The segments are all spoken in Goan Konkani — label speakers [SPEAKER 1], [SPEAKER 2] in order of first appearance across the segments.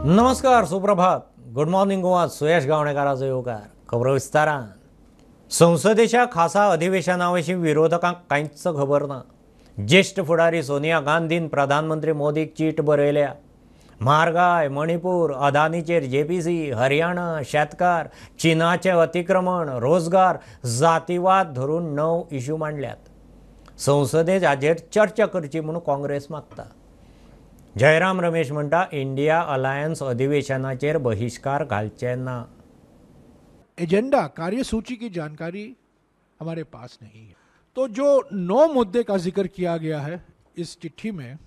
[SPEAKER 1] नमस्कार, सुप्रभात, गुड मॉर्निंग गोवा. सुयश गावणेकाराचो येवकार. खबरो विस्तारान. संसदेच्या खासा अधिवेशना विशीं विरोधकांक कांयच खबर ना. ज्येश्ठ फुडारी सोनिया गांधीन प्रधानमंत्री मोदीक चीट बरयल्या. म्हारगाय, मणिपूर, अदानीचेर जेपीसी, हरियाणा, शेतकार, चीनाचें अतिक्रमण, रोजगार, जातीवाद धरून 9 इश्यू मांडल्यात. संसदेत हाजेर चर्चा करची म्हूण काँग्रेस मागता. जयराम रमेश म्हणटा इंडिया अलायन्स अधिवेशनाचेर बहिष्कार घालचे ना.
[SPEAKER 2] एजेंडा, कार्यसूची की जानकारी हमारे पास नहीं है. तो जो 9 मुद्दे का जिक्र किया गया है इस चिट्ठी में,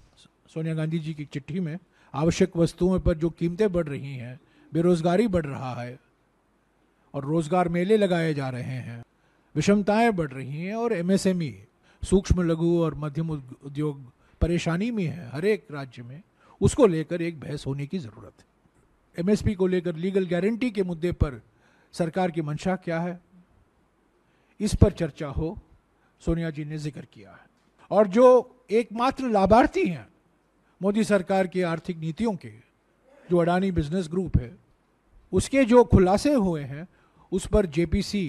[SPEAKER 2] सोनिया गांधी जी की चिट्ठी में, आवश्यक वस्तुओं पर जो कीमतें बढ़ रही हैं, बेरोजगारी बढ़ रहा है और रोजगार मेले लगाए जा रहे हैं, विषमताएं बढ़ रही हैं और एमएसएमई, सूक्ष्म लघु और मध्यम उद्योग परेशानी में है हर एक राज्य में, उसको लेकर एक बहस होने की ज़रूरत है. एमएसपी को लेकर लीगल गारंटी के मुद्दे पर सरकार की मंशा क्या है, इस पर चर्चा हो, सोनिया जी ने जिक्र किया है. और जो एकमात्र लाभार्थी हैं मोदी सरकार की आर्थिक नीतियों के, जो अडानी बिजनेस ग्रुप है, उसके जो खुलासे हुए हैं उस पर जेपीसी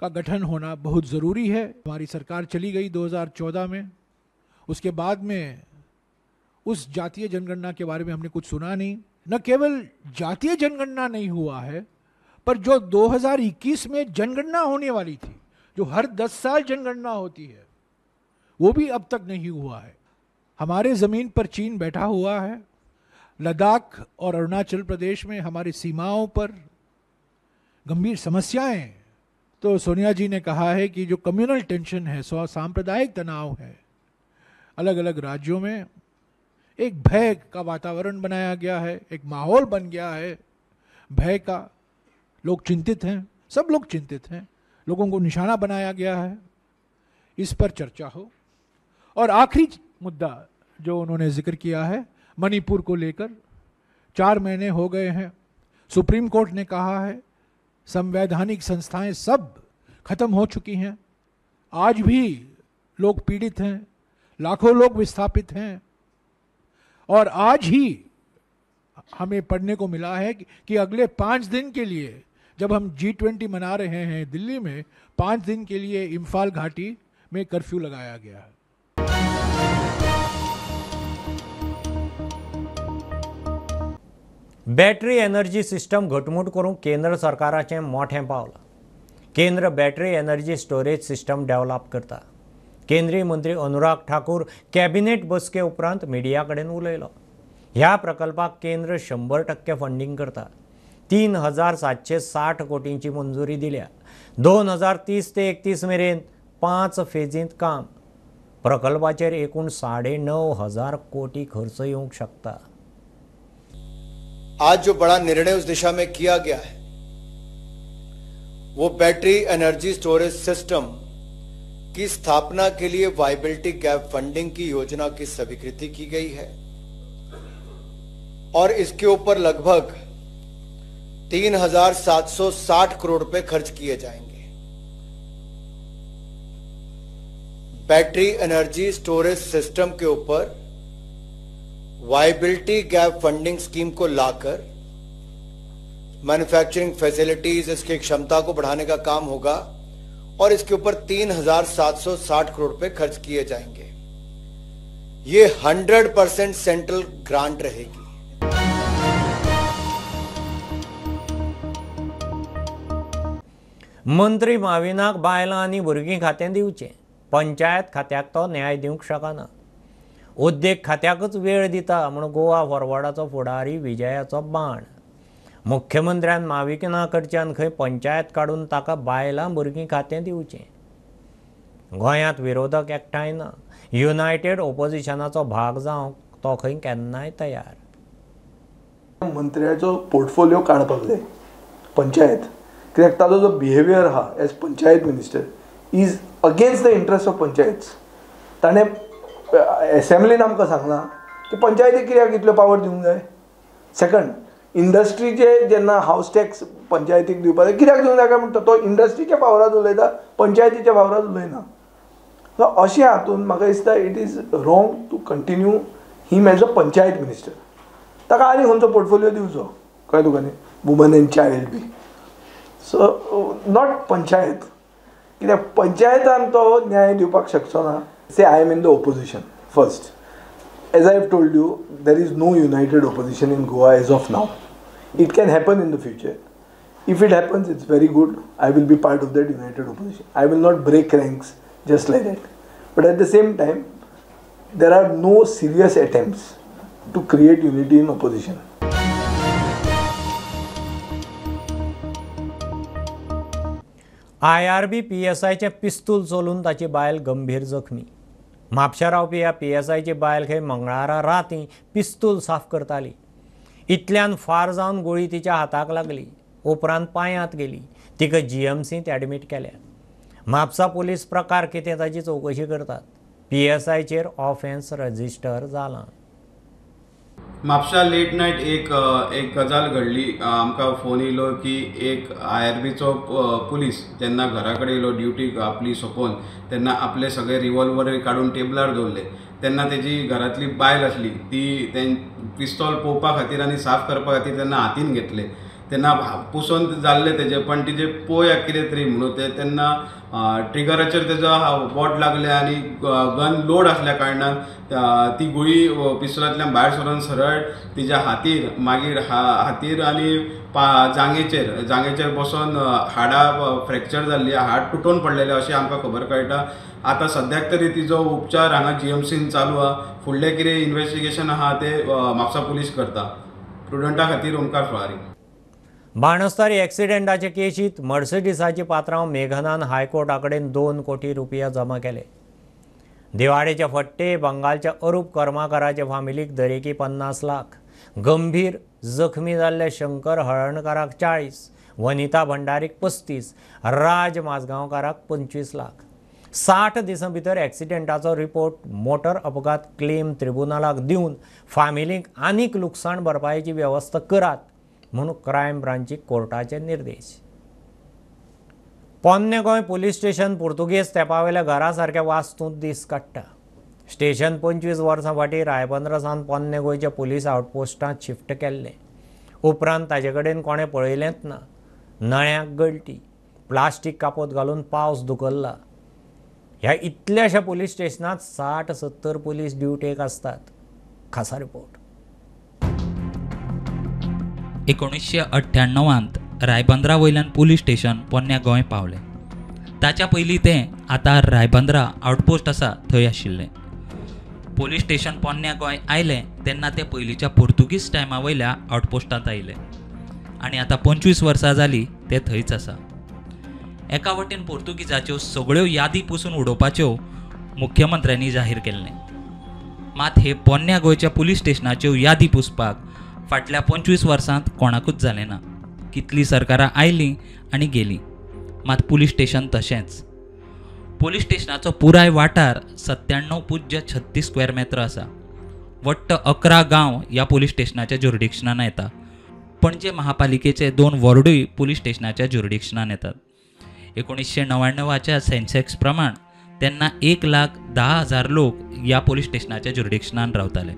[SPEAKER 2] का गठन होना बहुत ज़रूरी है. हमारी सरकार चली गई 2014 में, उसके बाद में उस जातीय जनगणना के बारे में हमने कुछ सुना नहीं. न केवल जातीय जनगणना नहीं हुआ है, पर जो 2021 में जनगणना होने वाली थी, जो हर 10 साल जनगणना होती है, वो भी अब तक नहीं हुआ है. हमारे ज़मीन पर चीन बैठा हुआ है. लद्दाख और अरुणाचल प्रदेश में हमारी सीमाओं पर गंभीर समस्याएं. तो सोनिया जी ने कहा है कि जो कम्युनल टेंशन है, सांप्रदायिक तनाव है, अलग अलग राज्यों में एक भय का वातावरण बनाया गया है, एक माहौल बन गया है भय का. लोग चिंतित हैं, सब लोग चिंतित हैं, लोगों को निशाना बनाया गया है, इस पर चर्चा हो. और आखिरी मुद्दा जो उन्होंने जिक्र किया है, मणिपुर को लेकर 4 महीने हो गए हैं. सुप्रीम कोर्ट ने कहा है संवैधानिक संस्थाएं सब खत्म हो चुकी हैं. आज भी लोग पीड़ित हैं, लाखों लोग विस्थापित हैं. और आज ही हमें पढ़ने को मिला है कि अगले 5 दिन के लिए, जब हम G20 मना रहे हैं दिल्ली में, 5 दिन के लिए इम्फाल घाटी में कर्फ्यू लगाया गया है.
[SPEAKER 1] बॅटरी एनर्जी सिस्टम घटमूट करूंक केंद्र सरकाराचें मोठें पावल. केंद्र battery energy storage system develop करता. केंद्रीय मंत्री अनुराग ठाकूर कॅबिनेट बसके उपरांत मिडिया कडेन उलयलो. ह्या प्रकल्पाक केंद्र 100% फंडींग करता. 3760 कोटींची मंजुरी दिल्या. 2030 ते 31 मेरेन 5 फेजींत काम. प्रकल्पाचेर एकूण 9500 कोटी खर्च येवंक शकता.
[SPEAKER 3] आज जो बड़ा निर्णय उस दिशा में किया गया है वो बैटरी एनर्जी स्टोरेज सिस्टम की स्थापना के लिए वायबिलिटी गैप फंडिंग की योजना की स्वीकृति की गई है और इसके ऊपर लगभग 3760 करोड़ रुपए खर्च किए जाएंगे. Battery energy storage system K ऊपर वायबिलिटी गैप फंडिंग स्कीम को लाकर मैन्युफैक्चरिंग फैसिलिटीज, इसकी क्षमता को बढ़ाने का काम होगा और इसके ऊपर 3760 करोड़ रुपए खर्च किए जाएंगे. ये 100% सेंट्रल ग्रांट रहेगी.
[SPEAKER 1] मंत्री माविनाक बायलां आनी भुरगीं खातें दिवचें. पंचायत खात्याक तो न्याय दिवंक शकना. उद्देग खात्याकूच वेळ दिता म्हूण गोवा फॉरवर्डाचो फुडारी विजयाचो बाण. मुख्यमंत्र्यान माविना कडच्यान खंय पंचायत काडून ताका बायलां भुरगीं खातें दिवचें. गोंयांत विरोधक एकठांय ना. युनायटेड ओपोजिशनाचो भाग जावंक तो खंय केन्नाय तयार.
[SPEAKER 4] मंत्र्याचो पोर्टफोलियो काडपाक जाय पंचायत, कित्याक ताजो जो बिहेवियर आहा as panchayat minister is against the interest of panchayats. ताणें एसेंब्लीन आमकां सांगलां की पंचायतीक कित्याक इतल्यो पावर दिवंक जाय. सेकंड, इंडस्ट्रीचे जेन्ना हावस टॅक्स पंचायतीक दिवपाक जाय कित्याक दिवंक जाय काय म्हणटा, तो इंडस्ट्रीच्या फावराद उलयता, पंचायतीच्या फावराद उलयना. सो अशें हातून म्हाका दिसता it is wrong to continue him as a panchayat minister. ताका आनी खंयचो पोर्टफोलियो दिवचो, कळ्ळें तुका न्ही, woman and child be, so not panchayat, कित्याक पंचायतान तो न्याय दिवपाक शकचो ना. Say I am in the opposition first, as I have told you there is no united opposition in Goa as of now. It can happen in the future. If it happens, it's very good. I will be part of that united opposition. I will not break ranks just like that. But at the same time, there are no serious attempts to create unity in opposition.
[SPEAKER 1] IRB PSIचे पिस्तूल चोलून ताची बायल गंभीर जखमी. म्हापशा रावपी ह्या PSIची बायल खंय मंगळारा राती पिस्तूल साफ करताली. इतल्यान फार जावन गोळी तिच्या हाताक लागली. उपरांत पांयांत गेली. तिका GMCंत ॲडमीट केल्या. म्हापसा पुलीस प्रकार कितें ताची चवकशी करतात. PSIचेर ऑफेन्स रजिस्टर जालां.
[SPEAKER 5] म्हापशा लेट नायट एक एक गजाल घडली. आमकां फोन येयलो की एक IRBचो पुलीस जेन्ना घरा कडेन येयलो ड्युटी आपली सोंपोवन तेन्ना आपले सगळे रिवॉल्वर काडून टेबलार दवरले. तेन्ना तेजी घरांतली बायल आसली ती पिस्तॉल पळोवपा खातीर आनी साफ करपा खातीर तेन्ना हातीन घेतले. तेन्ना पुसोन जाल्ले तेजे, पण तिजे पोया कितें तरी म्हणून ते तेन्ना ट्रिगराचेर तेजो बोट लागलें आनी गन लोड आसल्या कारणान ती गुळी पिस्तोलांतल्यान भायर सरून सरळ तिज्या हातीर, मागीर हातीर आनी जांगेचेर बसोन हाडां फ्रॅक्चर जाल्ली, हाड तुटोन पडलेलें अशें आमकां खबर कळटा. आतां सद्याक तरी तिजो उपचार हांगा GMCन चालू आहा. फुडलें कितें इन्वेस्टिगेशन आहा तें म्हापसा पुलीस करता. प्रुडंटा खातीर ओमकार फळारी.
[SPEAKER 1] बाणस्तारी एक्सिडेंटाचे केशीत मर्सिडीसाचे पात्रांव मेघनान हायकोर्टा कडेन 2 कोटी रुपया जमा केले. दिवाडेचे फट्टे बंगालच्या अरूप कर्माकाराचे फामिलीक दरेकी 50 लाख, गंभीर जखमी जाल्ले शंकर हळणकाराक 40, वनिता भंडारीक 35, राज माजगांवकाराक 25 लाख. 60 दिसां भितर एक्सिडेंटाचो रिपोर्ट मोटर अपघात क्लेम ट्रिब्युनलाक दिवन फामिलीक आनीक लुकसाण भरपायेची वेवस्था करात म्हणून क्रायम ब्रांचीक कोर्टाचे निर्देश. पोन्ने गोंय पुलीस स्टेशन पुर्तुगेज तेंपावेल्या घरा सारक्या वास्तूंत दीस काडटा. स्टेशन 25 वर्सां फाटीं रायबंदरा सावन पोन्ने गोंयच्या पुलीस आउटपोस्टांत शिफ्ट केल्लें. उपरांत ताजे कडेन कोणें पळयलेंच ना. नळ्यांक गळटी, प्लास्टीक कापोत घालून पावस धुकल्ला. ह्या इतल्याशा पुलीस स्टेशनांत 60-70 पुलीस ड्युटेक आसतात. खासा रिपोर्ट.
[SPEAKER 6] 1998 रायबंदरा वयल्यान पुलीस स्टेशन पोन्न्या गोंय पावलें. ताच्या पयलीं तें आतां रायबंदरा आउटपोस्ट आसा थंय आशिल्लें. पुलीस स्टेशन पोन्न्या गोंय आयलें तेन्ना तें पयलींच्या पोर्तुगीज टायमा वयल्या आउटपोस्टांत आयलें आनी आतां 25 वर्सां जालीं तें थंयच आसा. एका वटेन पोर्तुगीजाच्यो सगळ्यो यादी पुसून उडोवपाच्यो मुख्यमंत्र्यांनी जाहीर केल्लें, मात हे पोन्न्या गोंयच्या पुलीस स्टेशनाच्यो यादी पुसपाक फाटल्या 25 वर्सांत कोणाकूच जालें ना. कितलीं सरकारां आयलीं आनी गेलीं, मात पुलीस स्टेशन तशेंच. पुलीस स्टेशनाचो पुराय वाठार 97.36 स्क्वेअर मेत्र आसा. वट्ट 11 गांव ह्या पुलीस स्टेशनाच्या ज्युरिडिक्शनान येता. पणजे महापालिकेचे 2 वॉर्डूय पुलीस स्टेशनाच्या ज्युरिडिक्शनान येतात. 1999च्या सेन्सेक्स प्रमाण तेन्ना 1,10,000 लोक ह्या पुलीस स्टेशनाच्या ज्युरिडिक्शनान रावताले.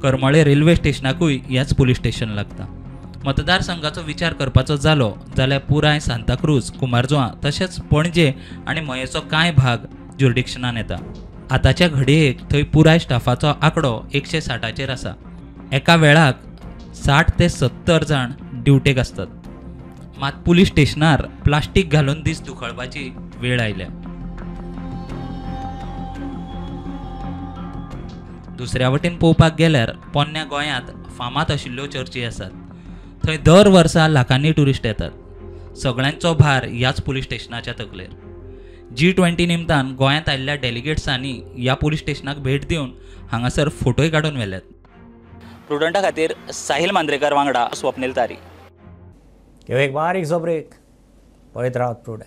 [SPEAKER 6] करमळे रेल्वे स्टेशनाकूय ह्याच पुलीस स्टेशन लागता. मतदारसंघाचो विचार करपाचो जालो जाल्यार पुराय सांताक्रूज, कुमारजुआ तशेंच पणजे आनी मयेचो कांय भाग ज्युरिडिक्शनान येता. आतांच्या घडयेक थंय पुराय स्टाफाचो आंकडो 160चेर आसा. एका वेळाक 60 ते 70 जाण ड्युटेक आसतात. मात पुलीस स्टेशनार प्लास्टीक घालून दीस दुखळपाची वेळ आयल्या. दुसऱ्या वटेन पळोवपाक गेल्यार पोन्न्या गोंयांत फामाद आशिल्ल्यो चर्ची आसात. थंय दर वर्सा लाखांनी ट्युरिस्ट येतात. सगळ्यांचो भार ह्याच पुलीस स्टेशनाच्या तकलेर. G20 निमतान गोंयांत आयिल्ल्या डेलिगेट्सांनी ह्या पुलीस स्टेशनाक भेट दिवन हांगासर फोटोय काडून व्हेल्यात. प्रुडंटा खातीर साहिल मांद्रेकर वांगडा स्वप्नील तारी.
[SPEAKER 1] एक बारीकसो ब्रेक, पळयत रावत प्रुडंट.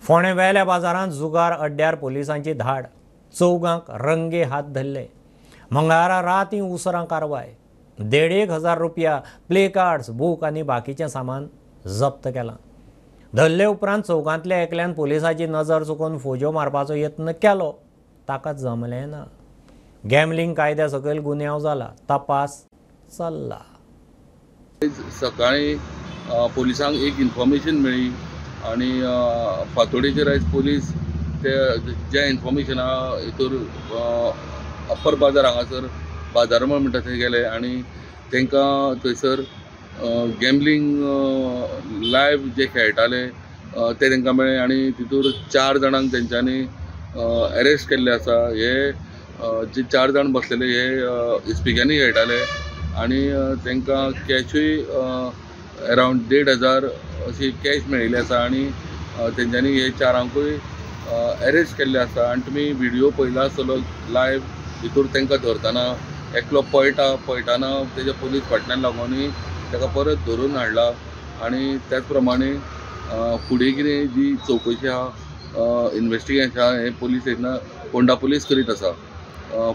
[SPEAKER 1] फोंडें वेल्या बाजारांत जुगार अड्ड्यार पुलिसांची धाड. चौगांक रंगे हात धरले. मंगळारा रातीं उसरां कारवाय. 1,500 रुपया, प्ले कार्ड्स, बूक आनी बाकीचें सामान जप्त केलां. धरले उपरांत चौगांतल्या एकल्यान पुलिसाची नजर चुकोवन फौजो मारपाचो यत्न केलो, ताका जमलें ना. गॅमलिंग कायद्या सकयल गुन्यांव जाला, तपास चल्ला.
[SPEAKER 7] सकाळी पोलिसांक एक इन्फॉर्मेशन मेळ्ळी आनी फातोडेचेर आयज पोलीस ते ज्या इन्फॉर्मेशना हितूर अप्पर बाजार हांगासर बाजारमळ म्हणटा थंय गेले आनी तांकां थंयसर गॅमलिंग लायव्ह जे खेळटाले ते तांकां मेळ्ळे आनी तितूर 4 जाणांक तेंच्यांनी एरेस्ट केल्ले आसा. हे जे 4 जाण बसलेले हे इस्पिकांनी खेळटाले आनी तांकां कॅशूय अरावंड 1500 अशी कॅश मेळिल्ली आसा आनी तेंच्यांनी हे 4ांकूय एरेस्ट केल्ले आसा. आनी तुमी व्हिडियो पळयला आसतलो लायव्ह, भितूर तांकां धरतना एकलो पळटा, पळटाना तेज्या पोलीस फाटल्यान लागोनूय ताका परत धरून हाडला आनी त्याच प्रमाणे फुडें कितें जी चवकशी आहा, इन्वेस्टिगेशन आहा, हें पोलीस स्टेशनार फोंडा पोलीस करीत आसा.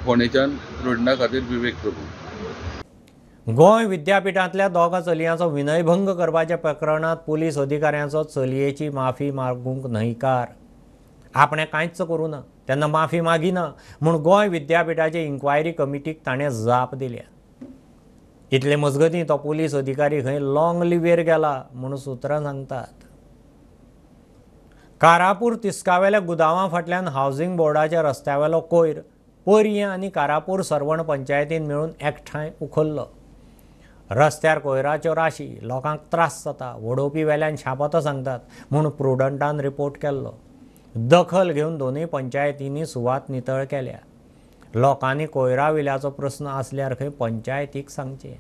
[SPEAKER 7] फोंडेच्यान रोडना खातीर विवेक प्रभू.
[SPEAKER 1] गोंय विद्यापीठांतल्या 2 चलयांचो विनयभंग करपाच्या प्रकरणांत पुलीस अधिकाऱ्यांचो चलयेची माफी मागूंक न्हयकार. आपणें कांयच करूं ना, तेन्ना माफी मागिना म्हूण गोंय विद्यापीठाचे इन्क्वायरी कमिटीक ताणें जाप दिल्या. इतले मजगतीं तो पुलीस अधिकारी खंय लॉंग लिवेर गेला म्हूण सुत्रां सांगतात. कारापूर तिस्कावेल्या गुदांवां फाटल्यान हावजिंग बोर्डाच्या रस्त्यावेलो कोयर पर्यें आनी कारापूर सर्वण पंचायतीन मेळून एकठांय उखल्लो. रस्त्यार कोयराच्यो राशी, लोकांक त्रास जाता, वडोवपी वेल्यान शापतां सांगतात म्हूण प्रुडंटान रिपोर्ट केल्लो. दखल घेवन दोनूय पंचायतींनी सुवात नितळ केल्या. लोकांनी कोयरा विल्याचो प्रस्न आसल्यार खंय पंचायतीक सांगचें.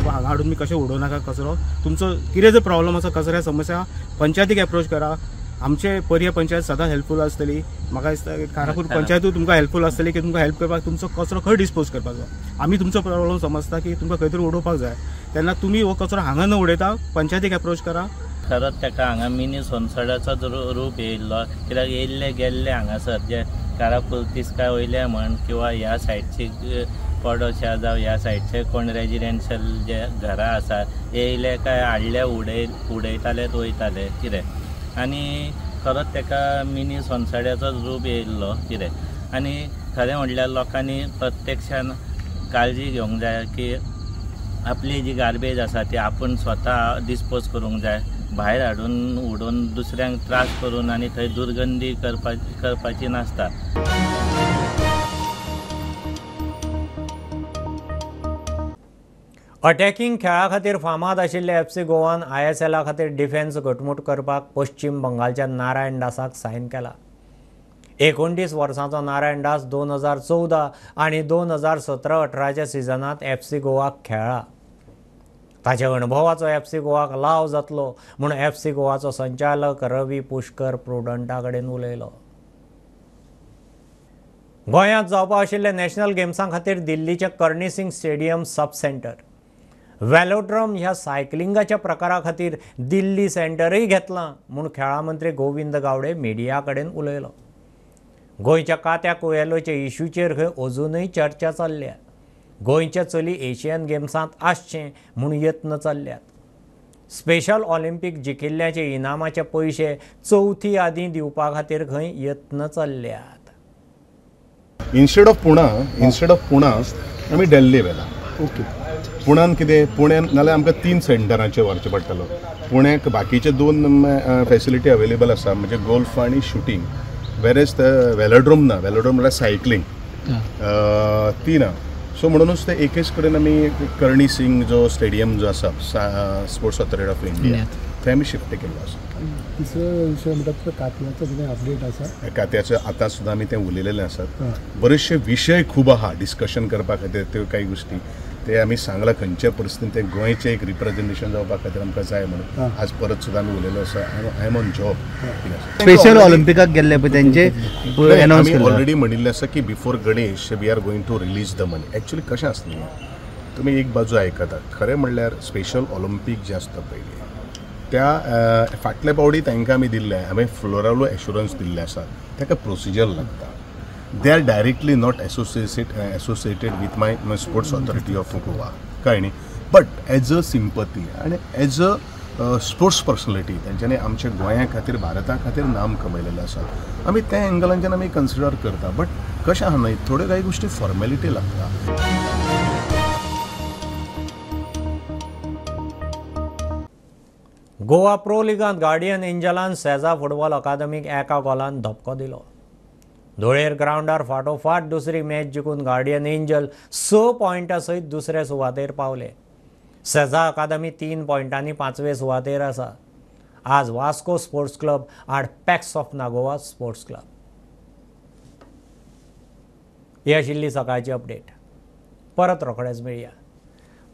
[SPEAKER 8] हांगा हाडून मी कशें उडोवं नाका कचरो, तुमचो कितें जर प्रॉब्लम आसा कचऱ्या समस्या पंचायतीक एप्रोच करा. आमचे पर्ये पंचायत सदांच हेल्पफूल आसतली. म्हाका दिसता कारापूर पंचायतूय तुमकां हेल्पफूल आसतली की तुमकां हेल्प करपाक, तुमचो कचरो खंय डिस्पोज करपाचो. आमी तुमचो प्रॉब्लम समजता की तुमकां खंय तरी उडोवपाक जाय, तेन्ना तुमी हो कचरो हांगा न उडयता पंचायतीक एप्रोच करा.
[SPEAKER 9] खरोच ताका हांगा मिनी सोनसड्याचोच रूप येयल्लो, कित्याक येयल्ले गेल्ले हांगासर जे कारापूर तिस्का वयले म्हण किंवा ह्या सायडची पडोशा जावं ह्या सायडचे कोण रेजिडेन्शियल जे घरां आसा येयले काय हाडले उडयताले वयताले कितें. आनी खरोच ताका मिनी सोनसड्याचोच रूप येयल्लो कितें. आनी खरें म्हणल्यार लोकांनी प्रत्यक्षान काळजी घेवंक जाय की आपली जी गार्बेज आसा ती आपूण स्वता डिस्पोज करूंक जाय, भायर हाडून उडोवन दुसऱ्यांक त्रास करून आनी थंय दुर्गंधी करपाची नासता.
[SPEAKER 1] अटॅकिंग खेळा खातीर फामाद आशिल्ले एफसी गोवान ISL खातीर डिफेन्स घटमूट करपाक पश्चिम बंगालच्या नारायण दासाक सायन केला. 29 वर्सांचो नारायण दास 2014 आनी 2017-18च्या सिजनांत एफसी गोवाक खेळ्ळा. ताच्या अणभवाचो एफसी गोवाक लाव जातलो म्हूण एफसी गोवाचो संचालक रवी पुष्कर प्रुडंटा कडेन उलयलो. गोंयांत जावपा आशिल्ल्या नॅशनल गेम्सां खातीर दिल्लीचें Karni Singh stadium sub centre, velodrome ह्या सायकलिंगाच्या प्रकारा खातीर दिल्ली सेंटरय घेतलां म्हूण खेळां मंत्री गोविंद गावडे मिडिया कडेन उलयलो. गोंयच्या कात्या कोयलोच्या इशूचेर खंय अजूनय चर्चा चल्ल्या. गोंयच्या चली एशियन गेम्सांत आसचें म्हूण यत्न चल्ल्यात. स्पेशल ऑलिम्पीक जिखिल्ल्याचे इनामाचे पयशे चवथी आदीं दिवपा खातीर खंय यत्न चल्ल्यात.
[SPEAKER 10] इन्स्टेड ऑफ पुणा आमी दिल्ली व्हेला. ओके, पुण्यान कितें, पुण्यान नाल्यार आमकां 3 सेंटरांचेर व्हरचें पडटलो. पुण्याक बाकीचे 2 फेसिलिटी अवेलेबल आसा, म्हणजे गोल्फ आनी शुटींग, वेरेज वेलोड्रोम ना. वेलोड्रोम म्हणल्यार सायकलींग ती ना. सो म्हणूनच ते एकेच कडेन आमी करणी सिंग जो स्टेडियम जो आसा स्पोर्ट्स ऑथॉरिटी ऑफ इंडिया थंय आमी शिफ्ट केल्लो आसा.
[SPEAKER 11] तिसरो विशय म्हणटा तो कात्याचो कितें अपडेट आसा?
[SPEAKER 10] कात्याचो आतां सुद्दां आमी तें उलयलेलें आसात. बरेचशे विशय खूब आहा डिस्कशन करपा खातीर, त्यो कांय गोश्टी ते आमी सांगलां खंयच्या परिस्थितीन ते गोंयचें एक रिप्रेझेंटेशन जावपा खातीर आमकां जाय म्हणून आज परत सुद्दां आमी उलयलो आसा. I am on job.
[SPEAKER 12] Special ऑलिम्पिकाक गेल्ले पळय तेंचे
[SPEAKER 10] आमी ऑलरेडी म्हणिल्लें आसा की before Ganesh we are going to release the money. Actually कशें आसलें, तुमी एक बाजू आयकता, खरें म्हणल्यार स्पेशल ऑलिम्पीक जें आसता पयलीं त्या फाटले पावटी तांकां आमी दिल्लें, हांवें फ्लोरालो एश्युरन्स दिल्लें आसा, ताका प्रोसिजर लागता. They are directly not associated with my Sports Authority of Goa. कळ्ळें न्ही. बट एज अ सिंपती आनी एज अ स्पोर्ट्स पर्सनॅलिटी तेंच्यांनी आमच्या गोंया खातीर, भारता खातीर नाम कमयलेलें आसा. आमी त्या एंगलांच्यान आमी कन्सिडर करता. बट कशें आहा न्हय, थोड्यो कांय गोश्टी फॉर्मेलिटी लागता.
[SPEAKER 1] गोवा प्रो लिगांत गार्डियन एंजलान सेजा फुटबॉल अकादमीक 1 गोलान धपको दिलो. धुळेर ग्रावंडार फाटोफाट दुसरी मॅच जिखून गार्डियन एंजल 6 पॉयंटा सयत दुसरे सुवातेर पावले. सेजा अकादमी 3 पॉयंटांनी 5वे सुवातेर आसा. आज वास्को स्पोर्ट्स क्लब आड Pax of Nagoa sports club. ही आशिल्ली सकाळची अपडेट. परत रोखडेच मेळया.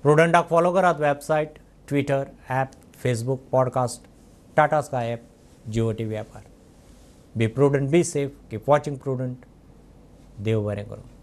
[SPEAKER 1] प्रुडंटाक फॉलो करात website, Twitter, app, Facebook, podcast, Tata Sky app, Jio TV ॲपार. Be prudent, be safe, keep watching Prudent. देव बरें करूं.